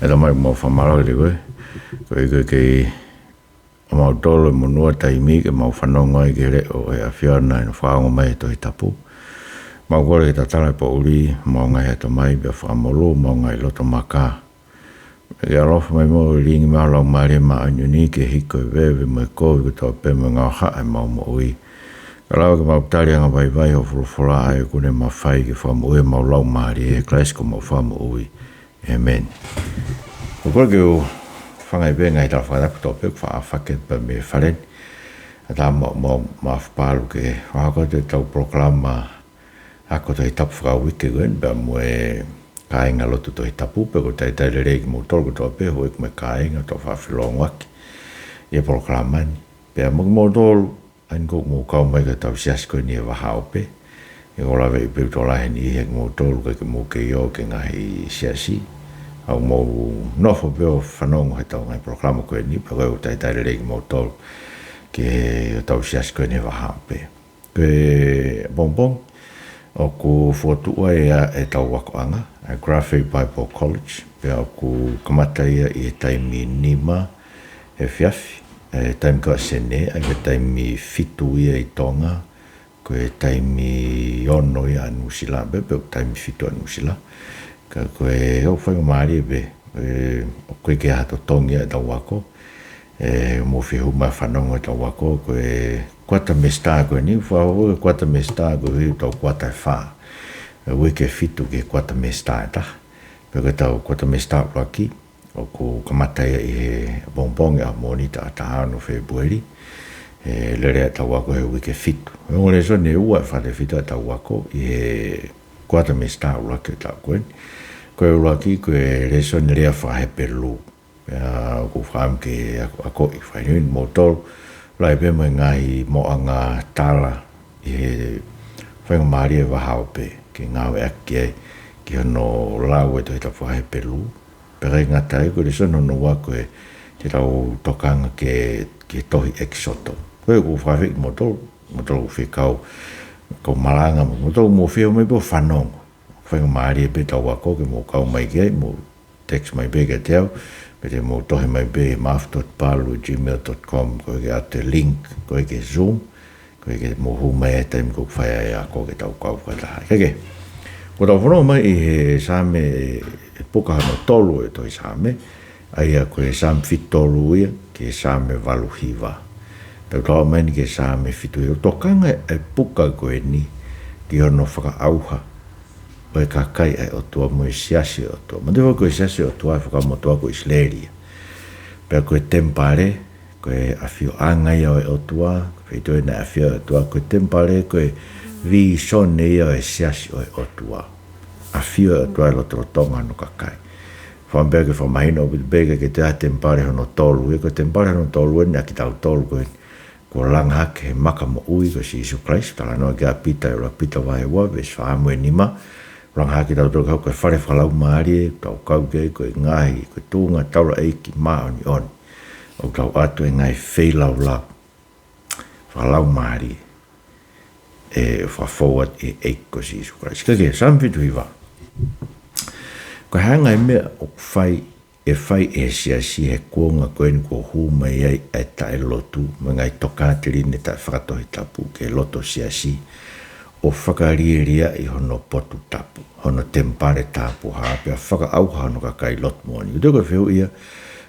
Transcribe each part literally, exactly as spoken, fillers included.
ʻE Tamai, mau fakamālō ʻi he koe, koeʻuhi ko e kei ʻomautolu e monū ʻa e taimi ke mau fanongo ai ki he leʻo ʻa e ʻAfiona ʻi hono fakaongo mai e Tohi Tapu. Mau kole ke tatala e poʻuli homau ngaahi ʻatamai pea fakamolū homau ngaahi loto maka. Ke ʻaloʻofa mai mo lilingi mai ho Laumālie Māʻoniʻoni ke hiko e veve mo e kovi kotoa pē mo e ngaohaʻa ʻemau moʻui. Kae lava ke mau tali angavaivai hoʻo folofola ʻa ia ʻoku ne mafai ke fakamoʻui homau laumālie, ʻia Kalaisi ko homau Fakamoʻui. ʻĒmeni. ʻOku ou kole ke u hūfanga pē he ngaahi tala fakatapu kotoa pē ʻoku faʻa fakahoko pē mei he fale ni. ʻA ia mau, mau, mau fakapalu ke fakahoko atu ʻetau polokalama ako Tohi Tapu fakauike ko eni pea mo e kāinga lotu Tohi Tapu, pea ʻoku ou talitali lelei kimoutolu kotoa pē, houʻeiki mo e kāinga, ʻoku tau faʻa felōngoaki ʻi he polokalama ni. Pea mo kimoutolu ʻa eni ʻoku mou kau mai ki heʻetau siasi ko eni he vahaʻa ope. ʻOku ou lave pē ʻoku tokolahi e niʻihi ʻiate kimoutolu ʻoku ʻikai ke mou kei ō ki he ngaahi siasi. ʻOku mou nofo pē ʻo fanongo heʻetau ngaahi polokalama ko eni, pea ʻoku ou talitali lelei kimoutolu ki heʻetau siasi ko eni he vahaʻa ope. Ko e pongipongi, ʻoku fokotuʻu ai ʻa ʻetau akoʻanga, ʻa e Grafe Bible College, pea ʻoku kamata ia ʻi he taimi nima he efiafi, ʻa e taimi ko ē ʻa Senē, ʻa ia ko e taimi fitu ia ʻi Tonga, ko e taimi ono ia ʻa Nuʻusila, pea, pea ʻoku taimi fitu ʻa Nuʻusila. Ka ko e ʻoku faingamālie pē, ē, ʻoku ʻikai ke ʻi ai ha totongi ia ʻetau ako, ē, mou fie hū mai ʻo fanongo heʻetau ako, ko e kuata semesitā ko eni, fakahoko e kuata semesitā koeʻuhi ko ʻetau kuata ʻe fā. Ē, uike ʻe fitu ki he kuata semesitā ʻe taha. Pea ko ʻetau kuata semesitā ʻuluaki, ʻoku kamata ia ʻi he pongipongi ʻaho Mōnite ʻaho taha ono Fēpueli, ē, lele ʻetau ako he uike ʻe fitu. Ongo lēsoni ʻe ua ʻe fakatefito ʻetau ako ʻi he kuata semesitā ʻuluaki ʻo e taʻu ko eni. Ko e ʻuluaki, ko e lēsoni lea faka-Hepelū. Pea ʻoku ou fakaʻamu ke ako, akoʻi fakaʻinasi kimoutolu, lahi pē mo e ngaahi moʻanga tala ʻi he faingamālie ʻa e vahaʻa ope ke ngāueʻaki ai ki hono lau e Tohi Tapu faka-Hepelū. Pea ʻikai ngata ai, ko e lēsoni hono ua ko e, te tau tokanga ki he, ki he tohi ʻEkisoto. Ko ia ʻoku ou fakaafeʻi kimoutolu, kimoutolu ʻoku fie kau, kau malanga, mo kimoutolu ʻoku mou fie ō mai pē ʻo fanongo. Faingamālie pē ʻetau ako ke mou kau mai ki ai, mou text mai pē kiate au, pe te mou tohi mai pē he mafu dot palu at gmail dot com, ko e ke ʻoatu e link, ko e ki he Zoom, ko e ke mou hū mai he taimi ʻoku fai ai e ako ke tau kau fakataha. Kae kehe, ʻoku tau fanongo mai ʻi he Saame, e puka hono tolu e tohi Saame, ʻa ia ko e Saame fitu tolu ia ki he Saame valu hiva. Pea ʻoku tau aʻu mai eni ki he Saame fitu hiva. Tokanga e puka ko eni ki hono fakaʻauha ʻo e kakai ʻa e ʻOtua mo e siasi ʻo e ʻOtua. Manatuʻi ko e siasi ʻo e ʻOtua ʻa e fakamotuʻa ko ʻIsileli ia. Pea ko e temipale, ko e ʻafioʻanga ia ʻo e ʻOtua, ko e feituʻu naʻe ʻafio ai e ʻOtua, ko e temipale, ko e vīsone ia ʻo e siasi ʻo e ʻOtua. ʻAfio e ʻOtua ʻi he lotolotonga hono kakai. Fakaʻamu pē ke fakamahino ʻaupito pē ke ke toe ʻa e temipale hono tolu, ē, ko e temipale hono tolu eni ʻa kitautolu ko eni. Kuo langa hake he maka moʻui ko Sīsū Kalaisi, talanoa ki ai ʻa Pita, ʻuluaki Pita vahe ua, veesi fā mo e nima. Langa hake kitautolu ki he fale fakalaumālie, tau kau ki ai, ko e ngaahi, ko e tuʻunga taulaʻeiki māʻoniʻoni. ʻOku tau ʻoatu e ngaahi feilaulau fakalaumālie ʻe fakafou atu ʻi he ʻEiki ko Sīsū Kalaisi. Kae kehe, Saame fitu hiva. Ko e hā e ngaahi meʻa ʻoku fai, ʻe fai ʻe he siasi he kuonga ko eni kuo hū mai ai ʻa e taʻelotu mo e ngaahi tokāteline taʻefakatohitapu ki he loto siasi, ʻo fakalielia ʻi hono potu tapu, hono temipale tāpuhā, pea fakaʻauha hono kakai lotu moʻoni. Ko e fehuʻi ia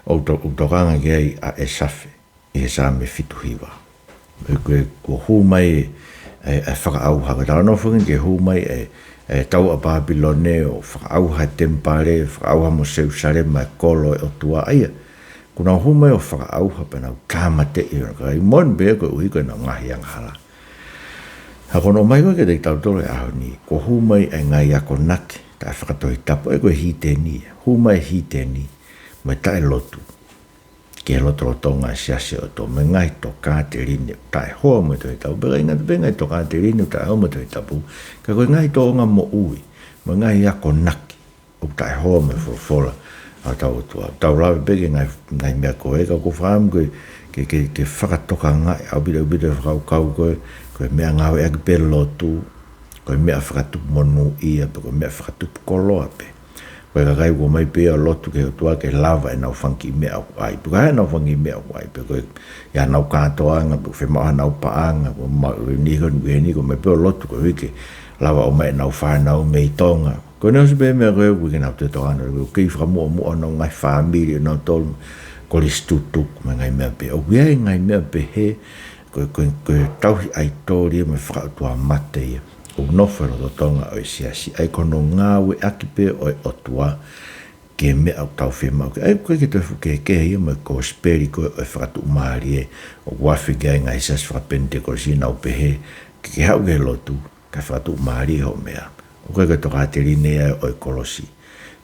ʻoku to-, ʻoku tokanga ki ai ʻa ʻĒsafe ʻi he Saame fitu hiva. Ko e, ko e kuo hū mai e, e fakaʻauha, ko e talanoa foki ke hū mai e, e tau ʻa Pāpilone ʻo fakaʻauha e temipale, fakaʻauha mo Selūsalema e kolo e ʻOtua ʻa ia. Kuo nau hū mai ʻo fakaʻauha pea nau tāmateʻi ʻo ka i mon pē koeʻuhi ko ʻenau ngaahi angahala. Ka ko hono ʻomai ko ē kiate kitautolu he ʻaho ni, kuo hū mai e ngaahi akonaki taʻefakatohitapu, ʻa ia ko e hiteni, hū mai e hiteni mo e taʻelotu ki he lotolotonga e siasi ʻo e ʻOtua, mo e ngaahi tokāteline taʻehoa mo e Tohi Tapu, pea ʻikai ngata pē ngaahi tokāteline taʻehoa mo e Tohi Tapu, ka ko e ngaahi tōʻonga moʻui, mo e ngaahi akonaki ʻoku taʻehoa mo e folofola ʻa hotau ʻOtua. Tau lave pē ki he ngaahi, ngaahi meʻa ko ē, ka ʻoku ou fakaʻamu ke, ke, ke, ke fakatokangaʻi ʻaupito, ʻaupito e fakakaukau ko ē, ko e meʻangāueʻaki pē lotu, ko e meʻa fakatupu monūʻia pē, ko e meʻa fakatupu koloa pē. Ko e kakai ʻoku ō mai pē ʻo lotu ki he ʻOtua ke lava ʻenau fanga kiʻi meʻa ʻoku ʻai. Pe ko e hā ʻenau fanga kiʻi meʻa ʻoku ʻai. Pe ko e, ʻi heʻenau kātoanga, pe ʻoku fiemaʻu haʻanau paʻanga, pe ʻoku mau ni ko ni heni ko e ō mai pē ʻo lotu koeʻuhi ke lava ʻo ʻomai ʻenau fānau mei Tonga. Ko ʻenau ʻosi pē meʻa ko ē ʻoku ʻikai ke nau toe tokanga, ʻoku kei fakamuʻomuʻa honau ngaahi fāmili ʻonautolu, kolisi tutuku mo e ngaahi meʻa pehē. ʻOku ʻi ai e ngaahi meʻa pehē, ko e, ko e, ko e tauhi ʻaitoli ia mo e fakaʻotuamate ia ʻoku nofo he lotolotonga ʻo e siasi. ʻA ia ko hono ngāueʻaki pē ʻo e ʻOtua ki he meʻa ʻoku tau fiemaʻu ki ai. ʻOku ʻikai ke toe fuʻu kehekehe ia mo e kosipeli ko ē ʻo e fakatuʻumālie ʻoku afe ki ai e ngaahi siasi fakapenitekosi, nau pehē, ke ke haʻu ki he lotu, kae fakatuʻumālie hoʻo meʻa. ʻOku ʻikai ko e tokāteline ia ʻo e kolosi.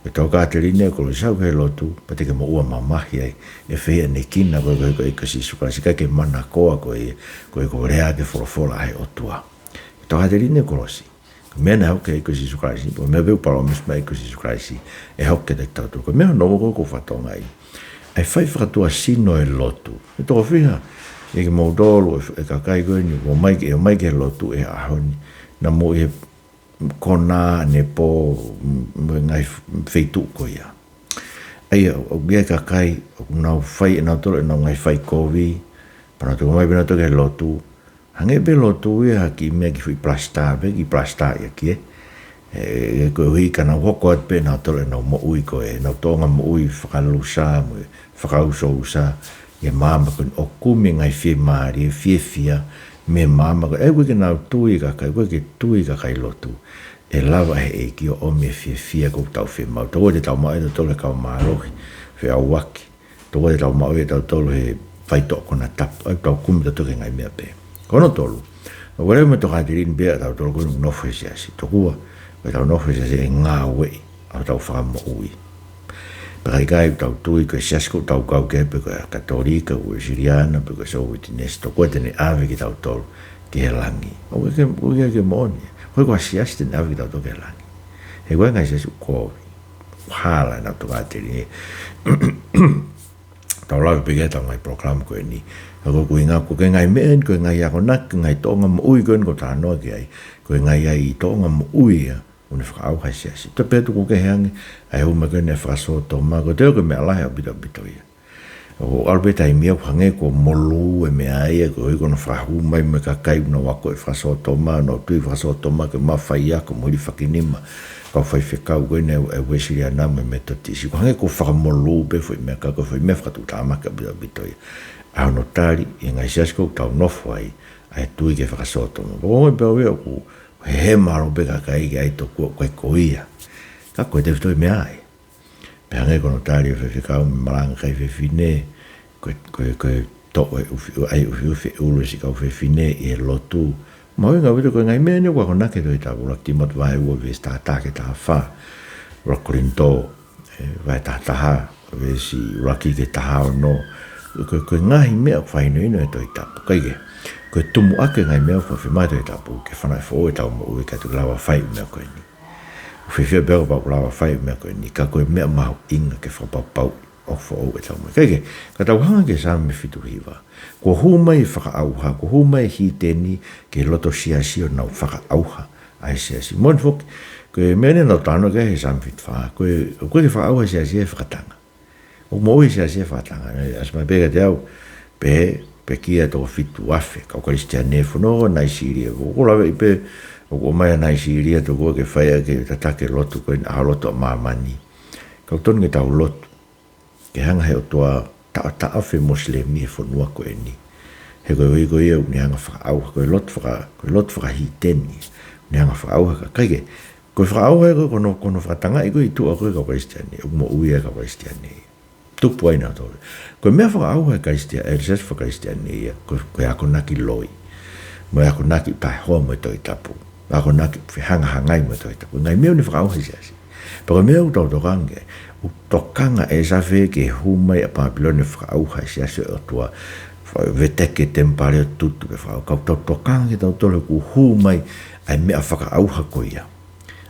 Ko e tokāteline ʻo e kolosi, haʻu ki he lotu, pea te ke moʻua mamahi ai. ʻE fehiʻanekina koe, koe, koe, ko Sīsū Kalaisi, ʻikai ke manakoa koe, ko e, ko e lea ʻa e folofola ʻa e ʻOtua. Ko e tokāteline ʻo e kolosi. Ko e meʻa naʻe hoko ki ai ko Sīsū Kalaisi, ko e meʻa pē ʻoku palōmesi mai ko Sīsū Kalaisi, ʻe hoko kiate kitautolu. Ko e meʻa hono ua ʻoku ou fakatokangaʻi, ʻa e fai fakatuʻasino ʻo e lotu. ʻE toko fiha ʻiate kimoutolu e, e kakai ko eni ʻoku ō mai ki, ʻe ō mai ki he lotu he ʻaho ni, naʻa mou ʻi he konā ʻanepō, m-, mo e ngaahi f-, feituʻu ko ia. ʻA ia, ʻoku ʻi ai e kakai ʻoku nau fai ʻenautolu ʻenau ngaahi fai kovi, pea nau toki ō mai pē ʻenautolu ki he lotu, hangē pē lotu ia ha kiʻi meʻa, kiʻi foʻi palasitā pē, kiʻi palasitā ia ki ai. ʻE, ʻe, koeʻuhi ka nau hoko atu pē ʻenautolu ʻenau moʻui ko ē, ʻenau tōʻonga moʻui fakalusa mo e fakausousa ʻi he maama ko eni, ʻo kumi e ngaahi fiemālie, fiefia mei he maama ko ē. ʻOku ʻikai ke nau tui e kakai, ʻoku ʻikai ke tui e kakai lotu ʻe lava ʻe he ʻEiki ʻo ʻomi e fiefia ʻoku tau fiemaʻu. Tokua te tau maʻu ia ʻe tautolu he kau mālohi, feʻauaki. Tokua te tau maʻu ia ʻe tautolu he faitoʻo konatapu, ʻa ia ʻoku tau kumi tautolu ki he ngaahi meʻa pehē. Ko hono tolu, ʻoku ʻi ai mo e tokāteline pē ʻa tautolu ko eni ʻoku nofo he siasi. Tokua, ko ʻetau nofo he siasi ʻe ngāueʻi ʻa hotau fakamoʻui. Pea ka ʻikai, ʻoku tau tui ko e siasi ʻoku tau kau ki ai, pe ko e Katolika, Uēsiliana, pe ko e Soul Witness, tokua te ne ʻave kitautolu ki he langi. ʻOku ʻikai ke, ʻoku ʻikai ke moʻoni. ʻOku ʻikai ko ha siasi te ne ʻave kitautolu ki he langi. He ʻoku ʻi ai e ngaahi siasi ʻoku kovi, hala ʻenau tokāteline. Tau lave pē ki ai ʻetau ngaahi polokalama ko eni. Ka ko e ʻuhinga, ko e ngaahi meʻa eni, ko e ngaahi akonaki, ngaahi tōʻonga moʻui ko eni ʻoku ou talanoa ki ai, ko e ngaahi ʻai tōʻonga moʻui ia ʻoku ne fakaʻauha e siasi. Toe pē tuku kehe ange ʻa e hū mai ko eni e fakasōtoma, ko e toe ko e meʻa lahi ʻaupito ʻaupito ia. ʻOku ʻalu pē taimi ia ʻoku hangē kuo molū e meʻa ia, koeʻuhi ko hono fakahū mai mo e kakai ʻoku nau akoʻi e fakasōtoma, ʻoku nau tui e fakasōtoma ke mafai ʻaki mo hilifakinima kau faifekau ko eni ʻa e Uēsiliana mo e Metotisi. ʻOku hangē kuo fakamolū pē e foʻi meʻa, ka ko e foʻi meʻa fakatuʻutāmaki ʻaupito ʻaupito ia. ʻA hono tali ʻi he ngaahi siasi ʻoku tau nofo ai, ʻa e tui ki he fakasōtoma. Pea ko e meʻa pē ʻoku hehema ʻaupito pē e kakai ki ai, tokua ʻoku ʻikai ko ia. Ka ko e tefitoʻi meʻa ia. Pea hangē ko hono tali ʻe he faifekau mei he malanga kakai fefine, ko e, ko e, ko e toʻo e ʻufi, ʻai ʻufiʻufi e ʻulu ʻo e siʻi kau fefine ʻi he lotu. Mahuʻinga ʻaupito ko e ngaahi meʻa eni ʻoku akonaki ʻe he Tohi Tapu, ʻUluaki Tīmote vahe ua veesi taha taha ki he taha fā, ʻUluaki Kolinitō, ē, vahe taha taha, veesi ʻuluaki ki he taha ono. Ko e, ko e ngaahi meʻa ʻoku fakahinohino ʻe he Tohi Tapu. Kae kehe, ko e tumuʻaki e ngaahi meʻa ʻoku fiemaʻu ʻe he Tohi Tapu ke fanauʻi foʻou ʻetau moʻui, ʻikai te u lava fai e meʻa ko eni. ʻOku fiefia pē au kapau ʻoku lava fai e meʻa ko eni, ka ko e meʻa mahuʻinga ke fakapapauʻi ʻoku foʻou ʻetau moʻui. Kae kehe, ka tau hanga ki he Saame fitu hiva. Kuo hū mai e fakaʻauha, kuo hū mai e hiteni ki he loto siasi ʻo nau fakaʻauha ʻa e siasi. Moʻoni foki, ko e meʻa eni naʻa tau talanoa ki ai he Saame fitu fā, ko e, ʻoku ʻikai ke fakaʻauha e siasi he fakatanga. ʻOku moʻui e siasi he fakatanga, ē, ʻasi mai pē kiate au, pehē, pekia e toko fitu afe kau Kalisitiane ʻi he fonua ko Naisīlia. ʻOku ou laveʻi pē, ʻoku ʻomai ʻa Naisīlia tokua ke fai ʻaki e tataki e lotu ko eni, ʻaho lotu ʻa māmani. Ka ʻoku tonu ke tau lotu ke hanga ʻe he ʻOtua ʻo taʻotaʻofi e Mosilemi he fonua ko eni. He koeʻuhi ko ia ʻoku ne hanga ʻo fakaʻauha, ko e lotu faka-, ko e lotu fakahiteni ʻoku ne hanga ʻo fakaʻauha. Ka, kae kehe, ko e fakaʻauha ia ko ē, ko hono, ko hono fakatangaʻi ko ē ʻi tuʻa ko ē e kau Kalisitiane, ʻoku moʻui ai e kau Kalisitiane. Tupu ai nautolu. Ko e meʻa fakaʻauha ʻa e Kalisitiane, ʻa e siasi faka-Kalisitiane ia, ko, ko e akonaki loi. Mo e akonaki taʻehoa mo e Tohi Tapu. Akonaki fehangahangai mo e Tohi Tapu. Ngaahi meʻa ʻoku ne fakaʻauha e siasi. Pea ko e meʻa ʻoku tau tokanga ki ai, ʻoku tokanga ʻe ʻĒsafe ki he hū mai ʻa Pāpilone ʻo fakaʻauha e siasi ʻo e ʻOtua. Fa-, veteki e temipale ʻo tutu pea fakaʻauha. Ka ʻoku tau tokanga kitautolu he kuo hū mai ʻa e meʻa fakaʻauha ko ia,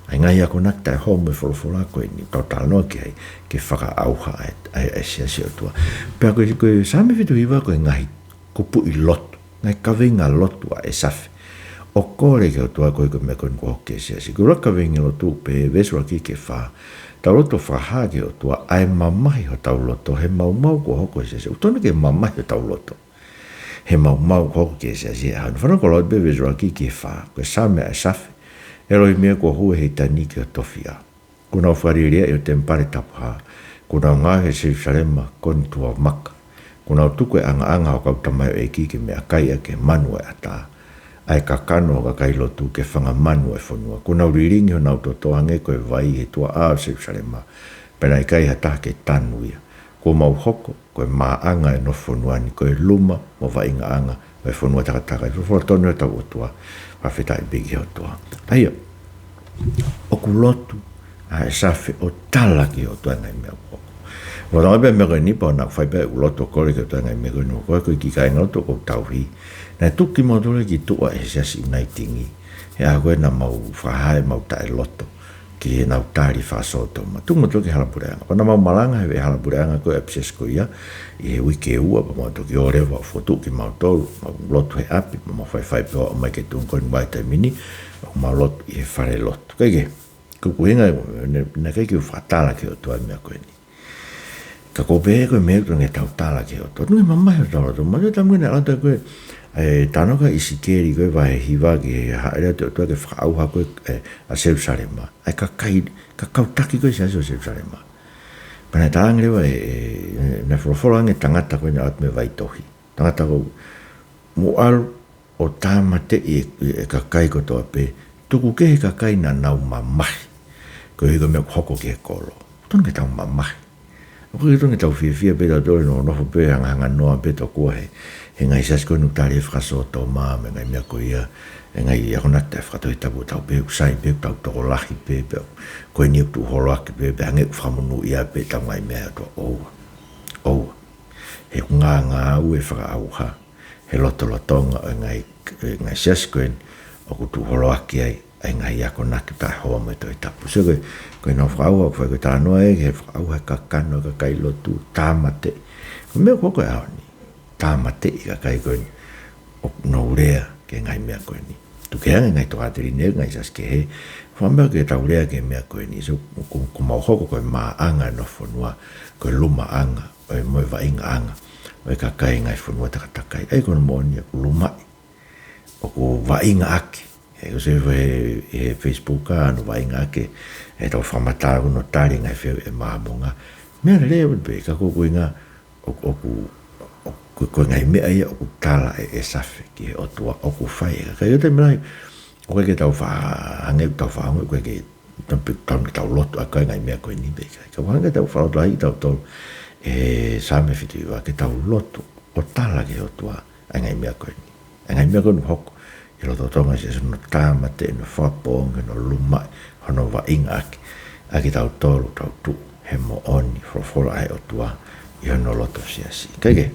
ʻa e ngaahi akonaki taʻehoa mo e folofola ko eni ʻoku tau talanoa ki ai, ke fakaʻauha ʻa e, ʻa e, ʻa e siasi ʻo e ʻOtua. Pea ko e, ko e Saame fitu hiva ko e ngaahi kupuʻi lotu, ngaahi kaveinga lotu ʻa ʻĒsafe, ʻo kole ki he ʻOtua koeʻuhi ko e meʻa ko eni kuo hoko ki he siasi. Ko e ʻuluaki kaveinga lotu pē, veesi ʻuluaki ki he fā, Tau loto fakahā ki he ʻOtua ʻa e mamahi hotau loto he maumau kuo hoko he siasi. ʻOku totonu ke mamahi hotau loto he maumau kuo hoko ki he siasi he ʻaho ni. Fanongo koloa pē veesi ʻuluaki ki he fā. Ko e Saame ʻa ʻĒsafe. ʻElohimi ē, kuo hū ʻa Heitani ki ho tofiʻa. Kuo nau fakalielia ʻi ho temipale tapu hā. Kuo nau ngaohi ʻa Selusalema ko ʻeni tuʻa maka. Kuo nau tuku ʻa e ʻangaʻanga ʻo e kau tamaioʻeiki ke meʻakai ʻaki e manu ʻo e ʻatā, ʻa e kakano ʻo e kakai lotu ke fanga manu ʻo e fonua. Kuo nau lilingi honau toto hangē ko e vai ʻi he tuʻa ʻā ʻo Selusalema, pea naʻe ʻikai ha taha ke tanu ia. Kuo mau hoko ko e māʻanga ʻo e nofo fonua ni, ko e luma mo e vaʻingaʻanga ʻo e fonua takatakai. Folofola tonu ʻa hotau ʻOtua, fakafetaʻi pē ki he ʻOtua. ʻA ia, ʻoku lotu ʻa ʻĒsafe ʻo tala ki he ʻOtua e ngaahi meʻa kuo hoko. Mo tau pē meʻa ko ʻeni, pea naʻa ku fai pē ʻeku lotu ʻo kole ki he ʻOtua e ngaahi meʻa ko ʻeni, ko e kiʻi kāingalotu ʻoku ou tauhi. Naʻe tuku kimautolu ki tuʻa ʻi he Siasi Uniting he ʻaho ko ē naʻa mau fakahā ʻemau taʻeloto ki heʻenau tali fakasōtoma. Tuku mautolu ki he hala puleʻanga. Pea naʻa mau malanga he veʻe hala puleʻanga ko ē ʻapisiasi ko ia ʻi he uike ua, pea mau toki ō leva ʻo fokotuʻu kimautolu, mau lotu he ʻapi, pea mau faifai pē ʻo aʻu mai ki he tuʻunga ko ʻeni, ʻi he taimi ni ʻoku mau lotu ʻi he falelotu. Kae kehe, ko ʻeku ʻuhinga, naʻe, naʻe ʻikai ke u fakatala ki he ʻOtua e meʻa ko ʻeni. Ka ko e pehē ko e meʻa ʻoku totonu ke tau tala ki he ʻOtua. Totonu ke mamahi hotau loto. Mahalo ʻoku tau ngāueʻaki e talanoa ko ē, e talanoa ko ē ʻa ʻIsikeli ko ē vahe hiva ki he hāʻele atu ʻa e ʻOtua ke fakaʻauha ko ē, e, ʻa Selusalema. ʻA e kakai, ka kau taki ko ē siasi ʻo Selusalema. Pea naʻe talaange leva e, e, e, naʻe folofola ange tangata ko ē naʻe ʻalu atu mei he vaitohi. Tangata ko ē, mou ʻalu ʻo tāmateʻi e, e kakai kotoa pē, tuku kehe e kakai naʻa nau mamahi koeʻuhi ko e meʻa kuo hoko ki he kolo. Totonu ke tau mamahi. ʻOku ʻikai totonu ke tau fiefia pē tautolu ʻo nofo pē hangahanganoa pē tokua he, he ngaahi siasi ko ʻeni ʻoku tali e fakasōtoma mo e ngaahi meʻa ko ia, e ngaahi akonaki taʻe fakatohitapu ʻoku tau pehē ʻoku sai pē, ʻoku tau tokolahi pē, pea ko ʻeni ʻoku tuʻu holoaki pē, pea hangē ʻoku fakamonūʻia pē ʻetau ngaahi meʻa ʻa e ʻOtua. ʻOua. ʻOua. He ʻoku ngāngāue fakaʻauha he lotolotonga ʻo e ngaahi, e ngaahi siasi ko ʻeni ʻoku tuʻu holoaki ai ʻa e ngaahi akonaki taʻehoa mo e Tohi Tapu. So ko e, ko ʻenau fakaʻauha ʻoku fai ko e talanoa ē ki he fakaʻauha e kakano ʻo e kakai lotu, tāmateʻi. Ko e meʻa ʻoku hoko he ʻaho ni, tāmateʻi e kakai ko ʻeni ʻoku nau lea ki he ngaahi meʻa ko ʻeni. Tuku kehe ange e ngaahi tokāteline, ngaahi siasi kehe, fakameʻa ke tau lea ki he meʻa ko ʻeni. So, ko, ʻoku mau hoko ko e māʻanga ʻo e nofo fonua, ko e lumaʻanga ʻo e, mo e vaʻingaʻanga ʻo e kakai e ngaahi fonua takatakai. ʻA ia ko hono moʻoni ʻoku lumaʻi, ʻoku vaʻingaʻaki. He ko e sio he, he Facebook ʻa hono vaʻingaʻaki ʻetau fakamatala ko hono tali e ngaahi fehuʻi ʻa e Māmonga. Meʻa lelei pē, ka ko ʻeku ʻuhinga ʻoku, ʻoku, ʻoku, ko e ngaahi meʻa ia ʻoku tala ʻe, ʻe ʻĒsafe ki he ʻOtua ʻoku fai ʻe he kakai. ʻI he taimi lahi, ʻoku ʻikai ke tau fa-, hangē ʻoku tau faʻa ongoʻi, ʻoku ʻikai ke tau pe-, tau, tau lotu ʻaki e ngaahi meʻa ko ʻeni pē ʻikai. Ka ʻoku hangē ʻoku tau faʻa lotu ai tautolu ʻe he Saame fitu hiva ke tau lotu ʻo tala ki he ʻOtua ʻa e ngaahi meʻa ko ʻeni. ʻA e ngaahi meʻa ko ʻeni ʻoku hoko ʻi he lotolotonga e siasi, hono tāmateʻi, hono fakapoongi, hono lumaʻi, hono vaʻingaʻaki ʻa kitautolu ʻoku tau tuʻu he moʻoni folofola ʻa e ʻOtua ʻi hono loto siasi. Kae kehe,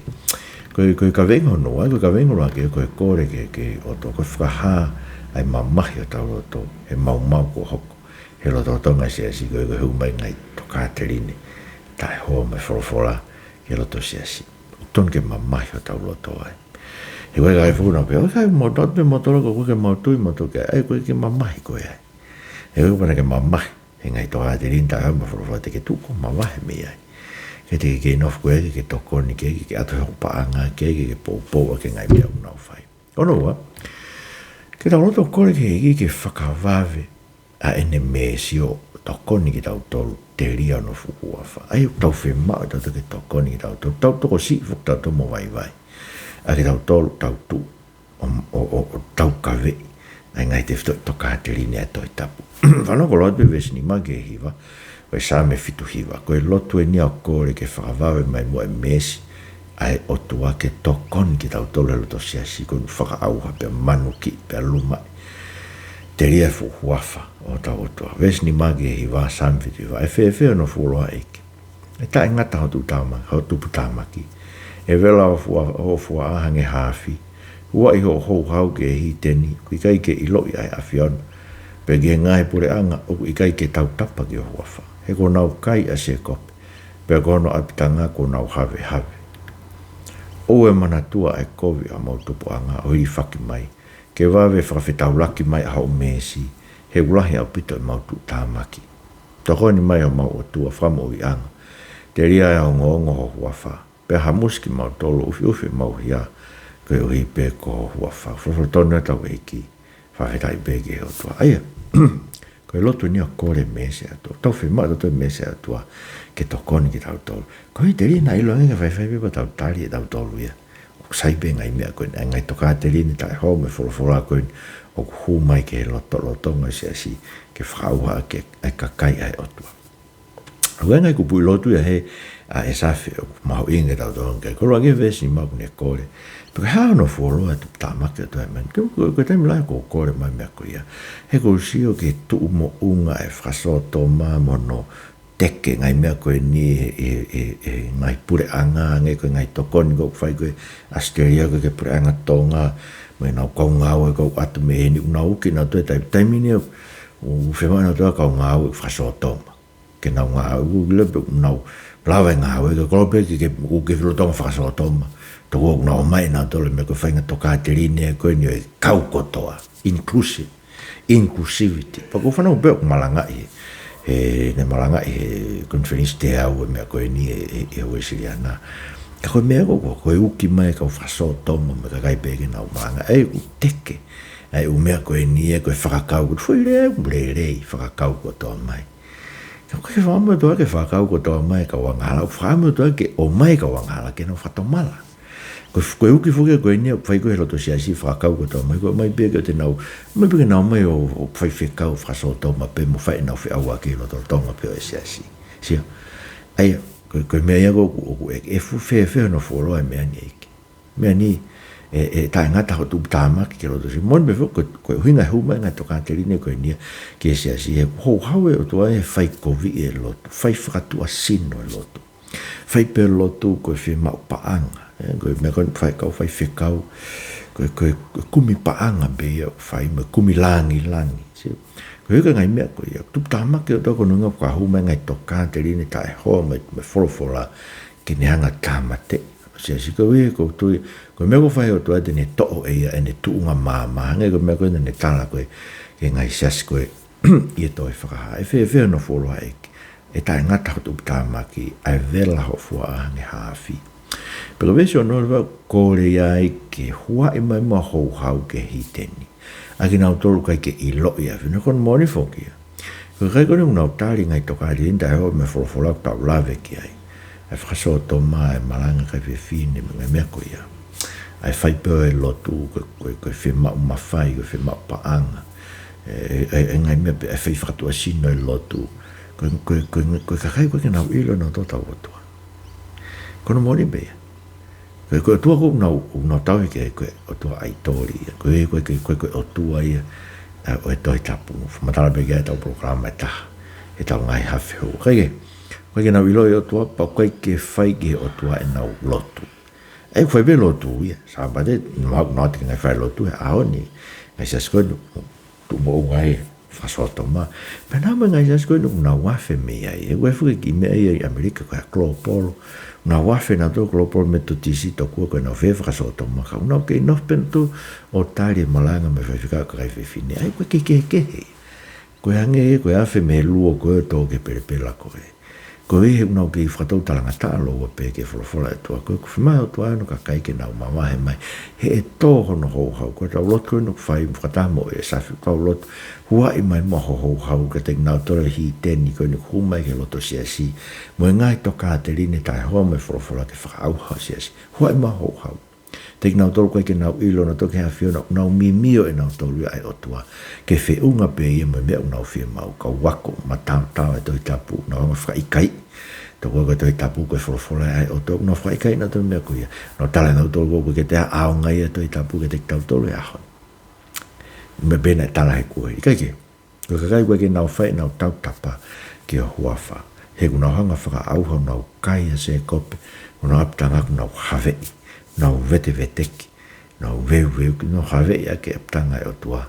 ko e, ko e kaveinga hono ua, ko e kaveinga ʻuluaki ko e kole ki he, ki he ʻOtua, ko e fakahā ʻa e mamahi hotau loto he maumau kuo hoko he lotolotonga e siasi, ko e, ko e hū mai e ngaahi tokāteline taʻehoa mo e folofola ki he loto siasi. ʻOku totonu ke mamahi hotau loto ai. He ko e kakai foki ʻoku nau pehē, ʻoku ʻikai, mau tau pē mautolu, ʻoku ʻikai ke mau tui mautolu ki ai, ʻa ia ʻoku ʻikai ke mamahi koe ai. He ʻoku ʻikai pē naʻa ke mamahi he ngaahi tokāteline taʻehoa mo e folofola, te ke tuʻu koe ʻo mavahe mei ai. Ke te ke nofo koe, ke ke tokoni, ke ke, ke ʻatu hoʻo paʻanga, ke ke, ke poupou ʻaki e ngaahi meʻa ʻoku nau fai. Hono ua, ke tau loto ʻo kole ki he ʻEiki ke fakavave ʻa ʻene meesi ʻo tokoni kitautolu telia hono fuʻu huafa. ʻA ia ʻoku tau fiemaʻu ʻe tautolu ke tokoni kitautolu, tau tokosiʻi foki tautolu mo vaivai ʻa kitautolu ʻoku tau tuʻu ʻo, ʻo, ʻo, ʻo taukaveʻi ʻa e ngaahi tefitoʻi tokāteline ʻa e Tohi Tapu. Fanongo koloa atu pē veesi nima ki he hiva, ko e Saame fitu hiva. Ko e lotu ʻeni ʻoku kole ke fakavave mai muʻa e meesi ʻa e ʻOtua ke tokoni kitautolu he loto siasi, ko hono fakaʻauha pea manukiʻi pea lumaʻi, telia e fuʻu huafa ʻo hotau ʻOtua. Veesi nima ki he hiva, Saame fitu hiva. ʻE fēfē hono fuoloa, ʻEiki? ʻE taʻengata ho tuputāma-, ho tuputāmaki. ʻE vela ho fua-, ho fuaʻa hangē ha afi. Huaʻi hoʻo houhau ki he hiteni, ʻoku ʻikai ke ʻiloʻi ʻa e ʻAfiona, pea ki he ngaahi puleʻanga ʻoku ʻikai ke tautapa ki ho huafa. He kuo nau kai ʻa Sēkope, pea ko hono ʻapitanga kuo nau havehave. ʻOua ʻe manatua ʻa e kovi ʻa homau tupuʻanga ʻo hilifaki mai, ke vave fakafetaulaki mai ʻa hoʻo meesi, he ʻoku lahi ʻaupito ʻemau tuʻutāmaki. Tokoni mai homau ʻOtua, fakamoʻuiʻanga. Telia e ongoongo ho huafa. Pea hamusi kimautolu, ʻufiʻufi ʻemau hia, koeʻuhi pē ko ho huafa. Folofola tonu ʻa hotau ʻEiki. Fakafetaʻi pē ki he ʻOtua. ʻA ia, ko e lotu eni ʻo kole meesi ʻa e ʻOtua. Tau fiemaʻu ʻe tautolu meesi ʻa e ʻOtua ke tokoni kitautolu. Ko e telia naʻa ʻiloange ke faifai pē pea tau tali ʻe tautolu ia. ʻOku sai pē ngaahi meʻa ko eni, ngaahi tokāteline taʻehoa mo e folofola ko eni ʻoku hū mai ki he lotolotonga ʻo e siasi ke fakaʻauha ʻaki e kakai ʻa e ʻOtua. ʻA ia ngaahi kupuʻi lotu ia he ʻa ʻĒsafe ʻoku mahuʻinga ke tau tokanga ki ai. Ko e ʻuluaki veesi ni ʻoku ne kole. Pea ko e hā hono fuoloa ʻo e tuputāmaki ʻa e ʻOtua he meʻa ni? Ko, ko, ko e taimi lahi ʻoku kole mai meʻa ko ia. He ʻoku ou sio ki he tuʻu moʻunga ʻa e fakasōtoma mo hono teke ngaahi meʻa ko eni ʻe, ʻe, ʻe, ʻe ngaahi puleʻanga, hangē ko e ngaahi tokoni ʻoku fai ko ē ʻAositelēlia, ko e puleʻanga Tonga, mo ʻenau kau ngāue ʻoku ʻatu mei heni, ʻoku nau uki nautolu he taimi, taimi ni ʻoku fiemaʻu nautolu ʻa e kau ngāue fakasōtoma ke nau ngāue, ʻoku lele pē ʻoku nau lava e ngāue, ke kolo pē ke, ke, ʻoku ke filo Tonga fakasōtoma. Tokua ʻoku nau ʻomai nautolu e meʻa ko e faʻahinga tokāteline ko eni ʻo e kau kotoa, inclusive, inclusivity. Pea ʻoku ou fanongo pē ʻoku malangaʻi he, he, ne malangaʻi he konifelenisi teau e meʻa ko eni ʻe, ʻe, ʻe he Uēsiliana. Ka ko e meʻa ko, ko, ko e uki mai e kau fakasōtoma mo e kakai pē ke nau malangaʻi, ʻa ia ʻoku teke ʻa e ʻū meʻa ko eni ʻa e ko e fakakau, ko e foʻi lea ʻoku lelei, fakakau kotoa mai. Ka ʻoku ʻikai ke fakaʻamu ʻOtua ke fakakau kotoa mai e kau angahala, ʻoku fakaʻamu ʻOtua ke ʻomai e kau angahala ke nau fakatomala. Ko e f-, ko e uki foki ko eni ʻoku fai ko ē he loto siasi, fakakau kotoa mai, ko e ʻomai pē ke ʻoua te nau, ʻomai pē ke nau ō mai ʻo, ʻo faifekau fakasōtoma pē mo fai ʻenau feʻauaki he lotolotonga pē ʻo e siasi. Sio? ʻA ia, ko e, ko e meʻa ia ʻoku, ʻoku, ʻe, ʻe fuʻu fēfē hono fuoloa e meʻa ni, ʻEiki? Meʻa ni, ʻe, ʻe taʻengata hoʻo tuputāmaki ki he loto siasi. Moʻoni pē foki, ko, ko e ʻuhinga e hū mai e ngaahi tokāteline ko eni ki he siasi, he ʻoku houhau e ʻOtua he faikoviʻi e lotu, fai fakatuʻasino e lotu. Fai pē lotu ko e fiemaʻu paʻanga, ē, ko e meʻa ko eni fai kau faifekau, ko e, ko e, ko e kumi paʻanga pē ia ʻoku fai, mo e kumi langilangi. Sio? Ko e ʻuhinga e ngaahi meʻa ko ia, tuputāmaki e ʻOtua ko hono ʻuhinga ʻoku hū mai e ngaahi tokāteline taʻehoa mo e, mo e folofola ke ne hanga ʻo tāmateʻi e siasi. Ko ia ʻoku ou tui, ko e meʻa ʻoku fai ʻe he ʻOtua te ne toʻo ʻe ia ʻene tuʻunga maama, hangē ko e meʻa ko ē naʻa ne tala ko ē ki he ngaahi siasi ko ē ʻi he Tohi Fakahā. ʻE fēfē hono fuoloa, ʻEiki? ʻE taʻengata hoʻo tuputāmaki, ʻa e vela hoʻo fuaʻa hangē ha afi. Pea ko e veesi ono leva ʻoku kole ai ke huaʻi mai muʻa ho houhau ki he hiteni, ʻa kinautolu ʻoku ʻikai ke ʻiloʻi ʻa e ʻAfiona. Ko hono moʻoni foki ia, ko e kakai ko eni ʻoku nau tali e ngaahi tokāteline taʻehoa mo e folofola ʻoku tau lave ki ai. ʻA e fakasōtoma, ʻa e malanga ʻa e kakai fefine, mo e ngaahi meʻa ko ia. ʻA e fai pē ʻo e lotu ko e, ko e, ko e fiemaʻu mafai, ko e fiemaʻu paʻanga. ʻE, ʻe, ʻe, ʻe ngaahi meʻa pē, ʻa e fai fakatuʻasino e lotu. Ko e, ko e, ko e, ko e kakai ʻoku ʻikai ke nau ʻilo ʻe nautolu hotau ʻOtua. Ko hono moʻoni pē ia. Ko e, ko e ʻOtua ʻoku nau, ʻoku nau tauhi ki ai ko e ʻotua ʻaitoli ia. Ko e, ko e, ko e, ko e, ko e ʻotua ia, ē, ʻo e Tohi Tapu. Fakamatala pē ki ai ʻetau polokalama ʻe taha, ʻetau ngaahi haafe hou. ʻIkai ke, ʻikai ke nau ʻilo e ʻOtua, pea ʻoku ʻikai ke fai ki he ʻOtua ʻenau lotu. ʻE, ʻoku fai pē lotu ia Sāpate, mahalo ʻoku nau ʻoatu e ngaahi fai lotu he ʻaho ni, ngaahi siasi ko eni tuʻu moʻunga he fakasōtoma. Pea nau ō mai e ngaahi siasi ko eni ʻoku nau afe mei ai. ʻE, ʻoku ʻi ai foki e kiʻi meʻa ia ʻi ʻAmelika ko e Global. Nau afe nautolu Global Metotisi, tokua ko ʻenau fai e fakasōtoma, ka ʻoku nau kei nofo pē nautolu ʻo tali e malanga mo e faifekau ʻa e kakai fefine. ʻA ia ʻoku ʻikai ke kehekehe. Ko e hangē ko e afe mei he luo ko ē ʻo tō ki he pelepela ko ē. Ko e ʻuhi he ʻoku nau kei fakatau talangataʻa lōua pē ki he folofola ʻa e ʻOtua. Ko e ʻoku fiemaʻu ʻe he ʻOtua hono kakai ke nau mavahe mai. He ʻe tō hono houhau. Ko ʻetau lotu ko eni ʻoku fai, fakataha mo ʻĒsafe, ʻetau lotu, huaʻi mai muʻa ho houhau kiate kinautolu e hiteni ko eni ʻoku hū mai ki he loto siasi, mo e ngaahi tokāteline taʻehoa mo e folofola ke fakaʻauha e siasi. Huaʻi mai ho houhau. Kiate kinautolu ʻoku ʻikai ke nau ʻilo nautolu ki he ʻAfiona, ʻoku nau mimio ʻe nautolu ia ʻa e ʻOtua ke feʻunga pē ia mo e meʻa ʻoku nau fiemaʻu, ka ʻoku ako mataotao e Tohi Tapu, nau hanga ʻo fakaʻikaiʻi. Tokua ko e Tohi Tapu ko e folofola ia ʻa e ʻOtua, ʻoku nau fakaʻikaiʻi nautolu e meʻa ko ia. Nau tala ʻe nautolu ʻoku ʻikai toe ʻaonga ia e Tohi Tapu kiate kitautolu he ʻaho ni. Meʻa pē naʻe tala he kuohili. ʻIkai ke Ko e kakai ʻoku ʻikai ke nau fai ʻenau tautapa ki ho huafa. He ʻoku nau hanga ʻo fakaʻauha honau kai ʻa Sēkope, honau ʻapitanga ʻoku nau haveʻi, nau veteveteki, nau veuveuki, nau haveʻi ʻaki e ʻapitanga ʻo e ʻOtua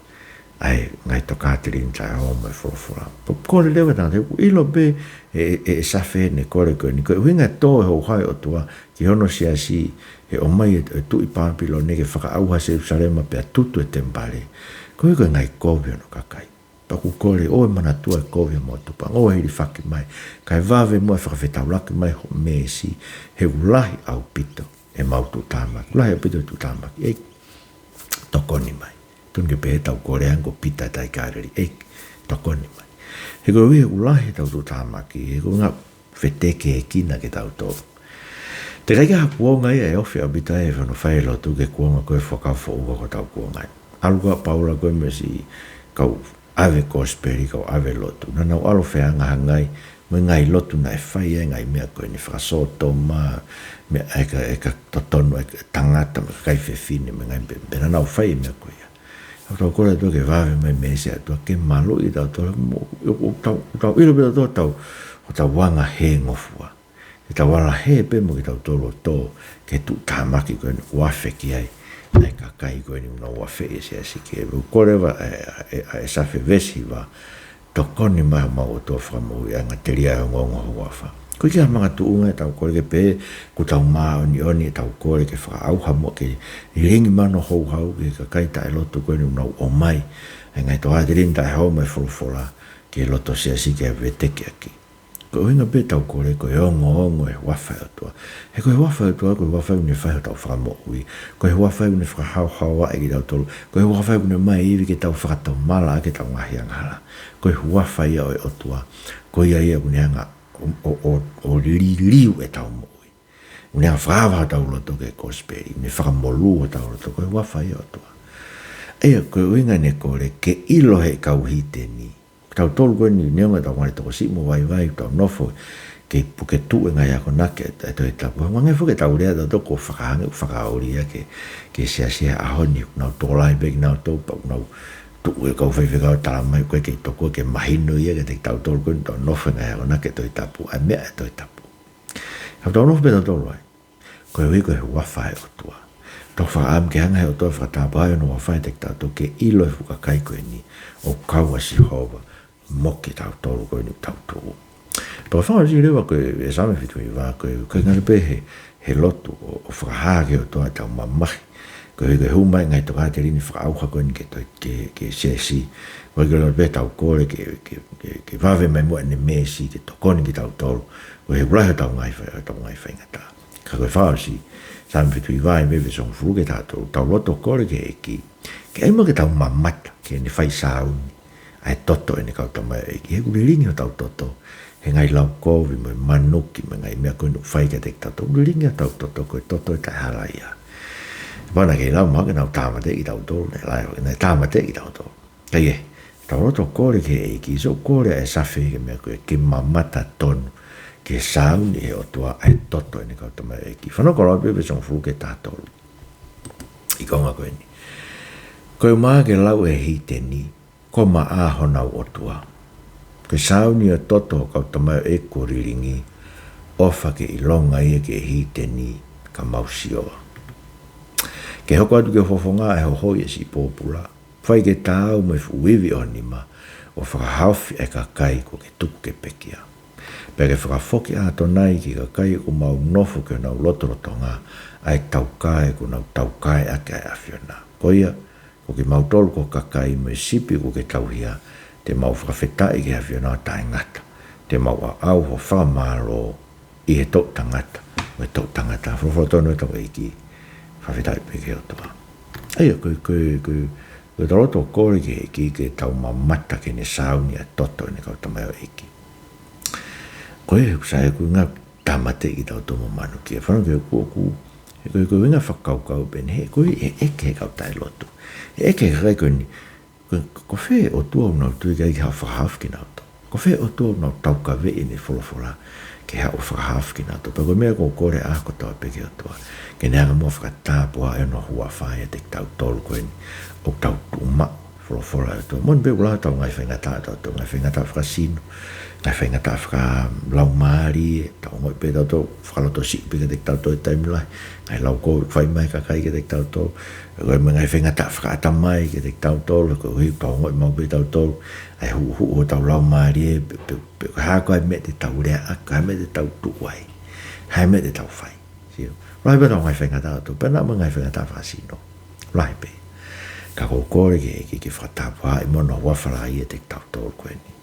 ʻa e ngaahi tokāteline taʻehoa mo e folofola. Pea kole leva e tangata, ʻoku ʻilo pē ʻe, ʻe, ʻe ʻĒsafe ʻene kole ko eni, ko e ʻuhinga e tō e houhau ʻo e ʻOtua ki hono siasi, he ʻomai e, e tuʻi Pāpilone ke fakaʻauha Selūsalema pea tutu e temipale. Ko e, ko e ngaahi kovi hono kakai. Pea ʻoku kole ʻoua ʻe manatua e kovi ʻa e motuʻa, ʻoua ʻe hilifaki mai, kae vave muʻa e fakafetaulaki mai hoʻo meesi, he ʻoku lahi ʻaupito ʻemau tuʻutāmaki, lahi ʻaupito e tuʻutāmaki, ʻEiki, tokoni mai. Tonu ke pehē ʻetau kole ange ko Pita ʻi he Kaleli, ʻEiki, tokoni mai. He koeʻuhi he ʻoku lahi ʻetau tuʻutāmaki, he ko e ʻuhinga fetekina kitautolu. Teʻeki ai ke ʻi ai ha kuonga ia ʻe ofi ʻaupito ai e fano fai lotu ki he kuonga ko ē Fuakava Foʻou ko ē ʻoku tau kuonga ai. ʻAlu ko ē ʻa Paula ko ē mo e siʻi kau ʻave kosipeli, kau ʻave lotu. Naʻa nau ʻalu ʻo fehangahangai mo e ngaahi lotu naʻe fai ai e ngaahi meʻa ko eni, fakasōtoma, meʻa ʻa e ka, ʻa e ka totonu ʻa e tangata mo e kakai fefine mo e ngaahi pē, pea naʻa nau fai e meʻa ko ia. ʻOku tau kole atu ke vave mai e meesi ʻa e ʻOtua ke maluʻi kitautolu mo, ʻo, ʻo tau, ʻo tau ʻilo pē ʻa tautolu, ʻo tau anga hēngofua. Ke tau ala hē pē mo kitautolu ʻo tō ki he tuʻutāmaki ko eni ʻoku afe ki ai ʻa e kakai ko eni ʻoku nau afeʻi e siasi ki ai. Pea ʻoku kole ʻa e, ʻa e, ʻa e Saame veesi hiva, tokoni mai homau ʻOtua Fakamoʻui ʻa e ngaahi telia ʻo e ongoongo ho huafa. Ko e kiʻi makatuʻunga ʻetau kole ke pehē ʻoku tau māʻoniʻoni ʻetau kole ke fakaʻauha mo ke lilingi mano houhau ki he kakai taʻelotu ko eni ʻoku nau ʻomai ʻa e ngaahi tokāteline taʻehōmai ʻa e folofola ki he loto siasi ke veteki ʻaki. Ko e ʻuhinga pē ʻetau kole ko e ongoongo e huafa ʻo e ʻOtua. He ko e huafa ʻo e ʻOtua, ko e huafa ʻoku ne fai hotau fakamoʻui. Ko e huafa ʻoku ne fakahaohaoaʻi kitautolu. Ko e huafa ʻoku ne ʻomai e ivi ke tau fakatomala ʻaki ʻetau ngaahi angahala. Ko e huafa ia ʻo e ʻOtua. Ko ia ia ʻoku ne hanga ʻo, ʻo, ʻo, ʻo liliu ʻetau moʻui. ʻOku ne hanga ʻo fakaava hotau loto ki he kosipeli. ʻOku ne fakamolū hotau loto. Ko e huafa ia ʻo e ʻOtua. ʻA ia, ko e ʻuhinga ʻene kole ke ʻilo ʻe he kau hīteni. Kitautolu ko eni, neongo ʻetau ngaahi tokosiʻi mo vaivai, tau nofo kei puke tuʻu e ngaahi akonaki ʻa e Tohi Tapu. Hangē foki ʻetau lea ʻatautolu ʻoku fakahā ange, ʻoku fakaoli ia ki he, ki he siasi he ʻaho ni, ʻoku nau tokolahi pē kinautolu, pea ʻoku nau tuʻu e kau faifekau ʻo talamai ʻoku ʻikai ke tokua ke mahino ia kiate kitautolu ko eni ʻetau nofo he ngaahi akonaki ʻa e Tohi Tapu, ʻa e meʻa ʻa e Tohi Tapu. Ka tau nofo pē tautolu ai. Koeʻuhi ko e huafa ʻo e ʻOtua. Tau fakaʻamu ke hanga ʻe he ʻOtua ʻo fakatāpuakiʻi hono huafa ʻiate kitautolu ke ʻilo ʻe he fuʻu kakai ko eni ʻoku kau ʻa Sihova mo kitautolu ko eni ʻoku tau tuʻu. Pea ko e fakaʻosi leva ko e Saame fitu hiva ko e, ko e ngali pē he, he lotu ʻo, ʻo fakahā ki he ʻOtua ʻetau mamahi. Koeʻuhi ko e hū mai e ngaahi tokāteline fakaʻauha ko eni ki he Tohi, ki he, ki he siasi. Koeʻuhi ko e lava pē ʻetau kole ke, ke, ke, ke vave mai muʻa ʻene meesi ke tokoni kitautolu. Koeʻuhi he ʻoku lahi hotau ngaahi fai-, hotau ngaahi faingataʻa. Ka ko e fakaʻosi, Saame fitu hiva, veesi hongofulu ki he taha tolu, tau loto kole ki he ʻEiki. Ke ʻai muʻa ke tau mamata ki heʻene fai sāuni ʻa e toto ʻene kau tamaioʻeiki. He ʻoku lilingi hotau toto he ngaahi lau kovi mo e manuki mo e ngaahi meʻa ko eni ʻoku fai kiate kitautolu. ʻOku lilingi hotau toto ko e toto ʻe taʻehalaia. Pea naʻe kei lau mai ke nau tāmateʻi kitautolu, naʻe lau, naʻe tāmateʻi kitautolu. Ka ʻi he, tau loto kole ki he ʻEiki, so kole ʻa e Saame ki he meʻa ko ē, ke mamata tonu ki he sāuni ʻe he ʻOtua ʻa e toto ʻene kau tamaioʻeiki. Fanongo lau pē veesi hongofulu ki he taha tolu. ʻI he konga ko eni. Ko e ʻumaʻā ke lau ʻe he hīteni, ko Maʻa honau ʻOtua. Ko e sāuni ʻo e toto ʻo e kau tamaioʻeiki kuo lilingi, ʻofa ke ʻilonga ia ki he hīteni ka mau sioa. Ke hoko atu ki ho fofonga ʻa e hohoi ʻa e siʻi pōpula, fai ke taau mo e fuʻu ivi ʻo ho nima, ʻo fakahaofi ʻa e kakai kuo ke tuku ke pekia. Pea ke fakafoki ʻa ʻAtonai ki he kakai ʻoku mau nofo ki honau lotolotonga ʻa e taukae kuo nau taukae ʻaki ʻa e ʻAfiona. Ko ia, ko kimautolu ko e kakai mo e sipi kuo ke tauhia, te mau fakafetaʻi ki he ʻAfiona ʻo taʻengata. Te mau ʻaʻau ho fakamālō ʻi he toʻutangata mo e toʻutangata. Folofola tonu ʻa hotau ʻEiki. Fakafetaʻi pē ki he ʻOtua. ʻA ia, ko e, ko e, ko e, ko ʻetau loto kole ki he ʻEiki ke tau mamata ki heʻene sāuni ʻa e toto ʻene kau tamaioʻeiki. Ko e, sai, ko e ʻuhinga tāmateʻi kitautolu mo manuki. Fanongo ki he ʻoku, ʻoku, he ko e, ko e ʻuhinga fakakaukau pē eni, he ko e, he ʻeke ʻe he kau taʻelotu. He ʻeke ʻe he kakai ko eni, ko, ko fē ʻOtua ʻoku nau tui ki ai ke haʻu ʻo fakahaofi kinautolu? Ko fē ʻOtua ʻoku nau taukaveʻi ʻene folofola ke haʻu ʻo fakahaofi kinautolu? Pea ko e meʻa ʻoku ou kole ʻaho kotoa pē ki he ʻOtua ke ne hanga muʻa ʻo fakatāpuakiʻi hono huafa ʻiate kitautolu ko eni ʻoku tau tuʻu maʻu folofola ʻa e ʻOtua. Moʻoni pē ʻoku lahi hotau ngaahi faingataʻa ʻatautolu, ngaahi faingataʻa fakasino, ngaahi faingataʻa fakalaumālie, tau ongoʻi pē tautolu fakalotosiʻi pē kiate kitautolu he taimi lahi, ngaahi lau kovi ʻoku fai mai ʻe he kakai kiate kitautolu, ʻa ia ko e ngaahi faingataʻa fakaʻatamai kiate kitautolu, koeʻuhi ʻoku tau ongoʻi maʻu pē tautolu ʻa e huʻuhuʻu ʻo hotau laumālie, pe, pe, pe ko e hā koā e meʻa te tau leaʻaki, ko e hā e meʻa te tau tuʻu ai, hā e meʻa te tau fai. Sio. Lahi pē hotau ngaahi faingataʻa ʻatautolu, pea naʻa mo e ngaahi faingataʻa fakasino. Lahi pē. Ka ʻoku ou kole ke, ke, ke fakatapu ʻa e mono ua fala ia ʻiate kitautolu ko eni.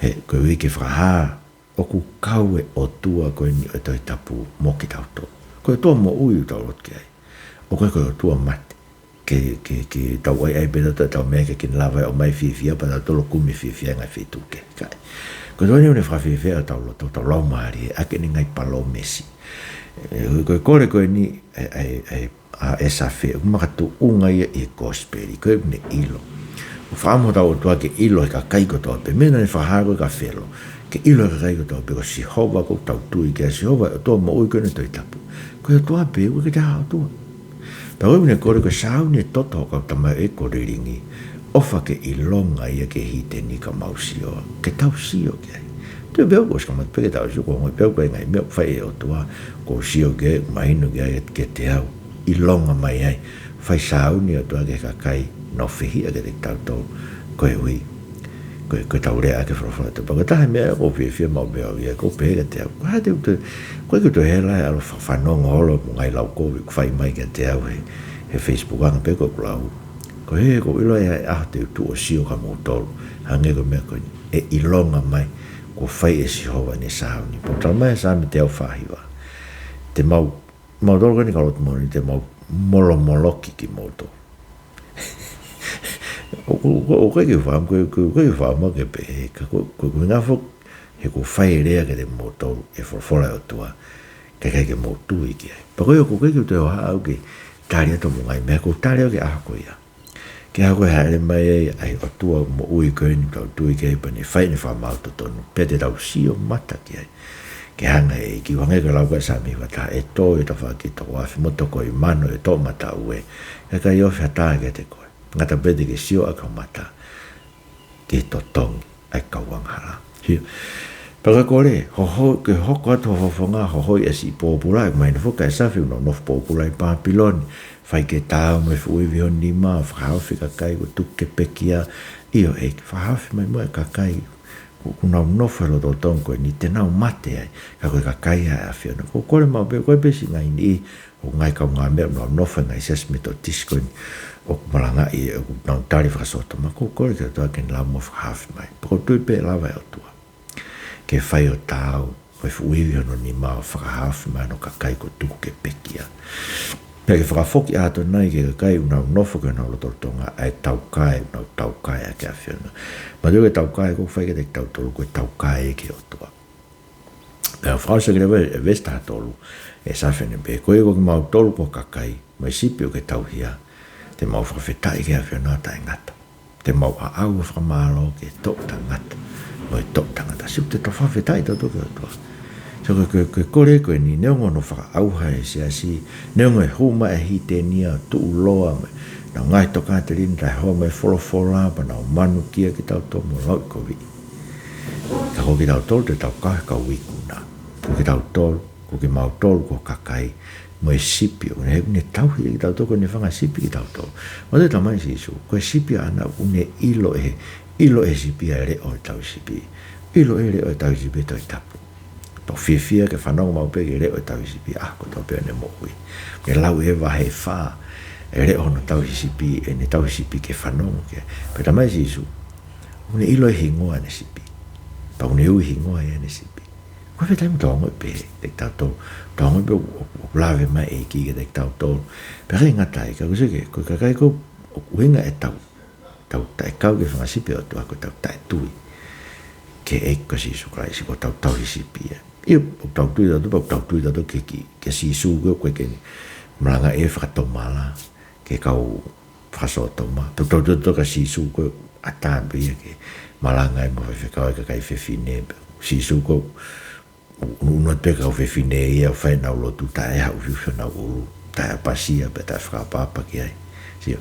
He, koeʻuhi ke fakahā ʻoku kau e ʻOtua ko eni ʻo e Tohi Tapu mo kitautolu. Ko e ʻOtua moʻui ʻoku tau lotu ki ai. ʻOku ʻikai ko e ʻOtua mate. Ke, ke, ke tau ʻai, ʻai pē tautolu ʻetau meʻa ke, ke ne lava ʻo ʻomai fiefia, pea tau tolo kumi fiefia he ngaahi feituʻu kehe. ʻIkai. Ko e ʻOtua ni ʻoku ne fakafiefia ʻetau loto, ʻetau laumālie, ʻaki ʻene ngaahi palōmesi. ʻE, ko e kole ko eni, ʻe, ʻe, ʻe, ʻa e Safe, ʻoku makatuʻunga ia ʻi he kosipeli, ko ʻene ʻilo. ʻOku fakaʻamu hotau ʻOtua ke ʻilo ʻe he kakai kotoa pē, meʻa naʻa ne fakahā ko ē kia Felo, ke ʻilo ʻe he kakai kotoa pē, ko Sihova ʻoku tau tui ki ai, Sihova ʻOtua moʻui ko eni ʻo e Tohi Tapu. Ko e ʻOtua pē, ʻoku ʻikai ke ʻi ai ha ʻOtua. Pea ʻoku ne kole ko e sāuni e toto ʻo e kau tamaioʻeiki ko Lilingi, ʻofa ke ʻilonga ia ki he hiteni ka mau sio, ke tau sio ki ai. Tui pē au kuo ʻosi kamata pē ke tau sio, ʻoku ou ongoʻi pē au ko e ngaahi meʻa ʻoku fai ʻe he ʻOtua, ʻoku ou sio ki ai, mahino ki ai kiate au, ʻilonga mai ai, fai sāuni ʻOtua ki he kakai, nau fehiʻa kiate kitautolu, koeʻuhi ko e, ko ʻetau lea ʻaki e folofola ʻa e ʻOtua. Pea ko e taha e meʻa ʻoku ou fiefia maʻu pē au ia, ʻoku ou pehē kiate au, ko e hā te u toe, ʻoku ʻikai ke u toe hela he ʻalu ʻo fanongo holo mo e ngaahi lau kovi ʻoku fai mai kiate au he, he Facebook ʻanga pē ko ʻeku lau. Ko e hē, ʻoku ou ʻilo ʻe ʻi ai e ʻaho te u tuʻu ʻo sio kia moutolu, hangē ko e meʻa ko eni, ʻe ʻilonga mai kuo fai ʻe Sihova ʻene sāuni. Pea ʻoku talamai ʻe he Saame teau fā hiva, te mau, mautolu ko eni kau lotu moʻoni, te mau molomoloki kimoutolu. ʻOku, ʻoku, ʻoku ʻikai ke u fakaʻamu, ʻoku, ʻoku ʻikai ke u fakaʻamu ke pehē, ka ko, ko, ko e ʻuhinga foki, he kuo fai e lea kiate kimoutolu ʻe he folofola ʻa e ʻOtua, ka ʻoku ʻikai ke mou tui ki ai. Pea ko ia ʻoku ʻikai ke u toe hohaʻa au ke tali atu hoʻomou ngaahi meʻa, ʻoku ou tali au ki he ʻaho ko ia. Ki he ʻaho ko ē ʻe hāʻele mai ai ʻa e ʻOtua moʻui ko eni ʻoku tau tui ki ai pea ne fai ʻene fakamaau totonu. Pea te tau sio mata ki ai. Ke hanga ʻe he ʻEiki, ʻo hangē ko e lau ko ē ʻa e Saame hiva taha, ʻe tō ʻi ho tafaʻaki toko afe mo e toko ʻi mano ʻi ho toʻomataʻu ē. Ka ʻikai ofi ha taha kiate koe. Ngata pē te ke sio ʻaki ho mata ki he totongi ʻa e kau angahala. Sio. Pea ko e kole, hoʻo, ke hoko atu ho fofonga, hoʻo ʻi he siʻi pōpula, ʻoku mahino foki ʻa e Safe ʻoku nau nofo pōpula ʻi Pāpilone, fai ke taau mo e fuʻu ivi ho nima, fakahaofi e kakai kuo tuku ke pekia, ʻio ʻEiki, fakahaofi mai muʻa e kakai kuo, kuo nau nofo he lotolotonga ko eni te nau mate ai, ka ko e kakai ʻa e ʻAfiona. ʻOku ou kole maʻu pē, ko e pē siʻi ngaahi niʻihi, ʻoku ngaahi kaungāmeʻa ʻoku nau nofo he ngaahi siasi Metotisi ko eni, ʻoku malangaʻi ʻoku nau tali fakasōtoma, ʻoku ou kole ki he ʻOtua ke ne lava muʻa ʻo fakahaofi mai. Pea ʻoku ou tui pē ʻe lava ʻe he ʻOtua ke fai ʻo taau mo e fuʻu ivi hono nima ʻo fakahaofi mai hono kakai kuo tuku ke pekia. Pea ke fakafoki ʻa Atonai ki he kakai ʻoku nau nofo ki honau lotolotonga ʻa e taukae ʻoku nau taukae ʻaki e ʻAfiona. Manatuʻi ko e taukae ʻoku fai kiate kitautolu ko e taukae ki he ʻOtua. Pea fakaʻosi ʻaki leva e veesi taha tolu ʻa e Safe, ʻoku ne pehē, ko ia ko kimautolu ko ho kakai, mo e sipi ʻoku ke tauhia, te mau fakafetaʻi ki he ʻAfiona ʻo taʻengata. Te mau ʻaʻau ʻa e fakamālō ki he Toʻu Tangata mo e Toʻu Tangata. Sio, te tau fakafetaʻi tautolu ki he ʻOtua. Sio, ko e, ko e, ko e kole ko eni, neongo hono fakaʻauha ʻe he siasi, neongo e hū mai e hiteni ʻo tuʻuloa mai ʻenau ngaahi tokāteline taʻehoa mai e folofola, pea nau manukia kitautolu mo lauʻikoviʻi. Ka ko kitautolu te tau kau he kau ikuna. Ko kitautolu, ko kimautolu ko ho kakai, mo e sipi, ʻoku ne, ʻoku ne tauhi kitautolu, ko ʻene fanga sipi kitautolu. Manatuʻi talamai ʻe Sīsū, ko e sipi ʻaʻana ʻoku ne ʻilo ʻe he, ʻilo ʻe he sipi ʻa e leʻo ʻo e tauhisipi. ʻIlo ʻe he leʻo ʻo e tauhisipi e Tohi Tapu. Pea ʻoku fiefia ke fanongo maʻu pē ki he leʻo ʻo e tauhisipi ʻaho kotoa pē ʻo ʻene moʻui. ʻOku ne lau ʻe he vahe fā e leʻo hono tauhisipi, ʻene tauhisipi ke fanongo ki ai. Pea talamai ʻe Sīsū, ʻoku ne ʻilo e hingoa ʻene sipi. Pea ʻoku ne ui hingoa ia ʻene sipi. Ko e fē taimi ʻoku tau ongoʻi pē ʻe kitautolu, tau ongoʻi pē ʻoku, ʻoku, ʻoku lave mai e ʻEiki kiate kitautolu. Pea ʻikai ngata ai, ka ko e sio ki he, ko e kakai ko ē ʻoku ʻuhinga ʻetau, tau taʻekau ki he fanga sipi ʻo e ʻOtua ko ʻetau taʻetui ki he ʻEiki ko Sīsū Kalaisi ko hotau tauhisipi ia. ʻIo, ʻoku tau tui tautolu, pea ʻoku tau tui tautolu ki, ki, kia Sīsū ko ē ʻoku ʻikai ke ne malangaʻi e fakatomala ki he kau fakasōtoma. Pea ʻoku tau tui tautolu kia Sīsū ko ē ʻoku ʻatā pē ia ke malanga ai mo faifekau ai e kakai fefine. Pea Sīsū ko ē ʻoku ʻunuʻunu atu pē e kau fefine ia ʻo fai ʻenau lotu taʻe ʻufiʻufi honau ʻulu, taʻe ʻapasia pea taʻe fakaʻapaʻapa ki ai. Sio,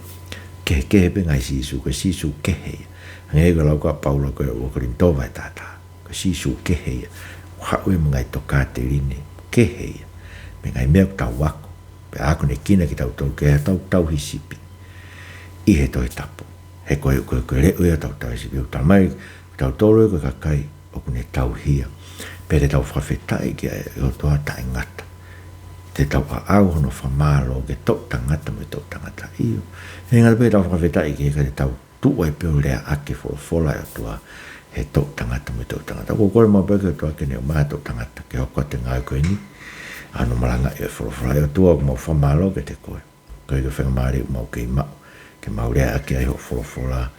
kehekehe pē ngaahi Sīsū, ko e Sīsū kehe ia. Hangē ko e lau ko ē ʻa Paula ko ē ʻi he ua Kolinitō vahe taha taha. Ko e Sīsū kehe ia. ʻOku haʻu ia mo e ngaahi tokāteline kehe ia. Mo e ngaahi meʻa ʻoku tau ako. Pea akonekina kitautolu ki heʻetau tauhisipi ʻi he Tohi Tapu. He ko e, ko e, ko e leʻo ia ʻo hotau tauhisipi. ʻOku talamai, kitautolu ia ko e kakai ʻoku ne tauhia. Pea te tau fakafetaʻi ki he ʻOtua taʻengata. te tau ʻaʻau hono fakamālō ki he toʻu tangata mo e toʻu tangata. ʻIo, he ngata pē ʻetau fakafetaʻi ki he ka te tau tuʻu ai pē ʻo leaʻaki e folofola ʻa e ʻOtua he toʻu tangata mo e toʻu tangata. ʻOku ou kole maʻu pē ki he ʻOtua ke ne ʻomai ha toʻu tangata ke hoko atu e ngāue ko eni, ʻa hono malangaʻi e folofola. ʻE ʻOtua, ʻoku mau fakamālō kiate koe. Koeʻuhi ko e faingamālie ʻoku mau kei maʻu ke mau leaʻaki ai hoʻo folofola,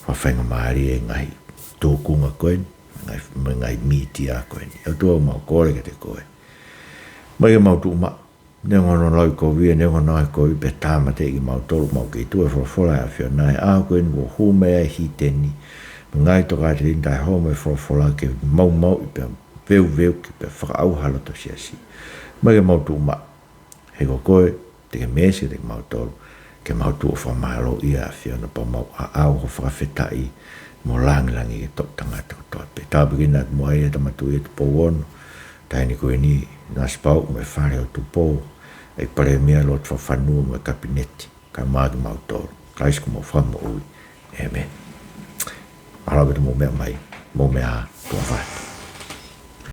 fakafaingamālie e ngaahi tūkunga ko eni, ngaahi, mo e ngaahi mītia ko eni. ʻE ʻOtua, ʻoku mau kole kiate koe. ʻOmai ke mau tuʻu maʻu, neongo hono lauʻikovi, neongo hono ʻahiʻahiʻi kovi, pe tāmateʻi kimautolu, mau kei tuʻu he folofola ʻa e ʻAfiona he ʻaho ko eni kuo hū mai ai e hiteni mo e ngaahi tokāteline taʻehomo e folofola ke maumauʻi pea veuveuki pea fakaʻauha e loto siasi. ʻOmai ke mau tuʻu maʻu, he ko koe te ke meesi kiate kimautolu, ke mau tuʻu ʻo fakamālōʻia ʻa e ʻAfiona pea mau ʻaʻau hoʻo fakafetaʻi mo langilangi ki he toʻu tangata kotoa pē. Tāpuekina atu muʻa ʻa e Tama Tuʻi ʻo Tupou Ono, taʻahine ko eni, Nanasipauʻu mo e Fale ʻo Tupou, ʻEiki Palēmia, Lord Fakafanua mo e Kapineti, kae ʻumaʻā kimautolu. Kalaisi ko homau Fakamoʻui. ʻĒmeni. Mālō ʻaupito hoʻomou meʻa mai, mou meʻa ā, tuʻa ʻofa atu.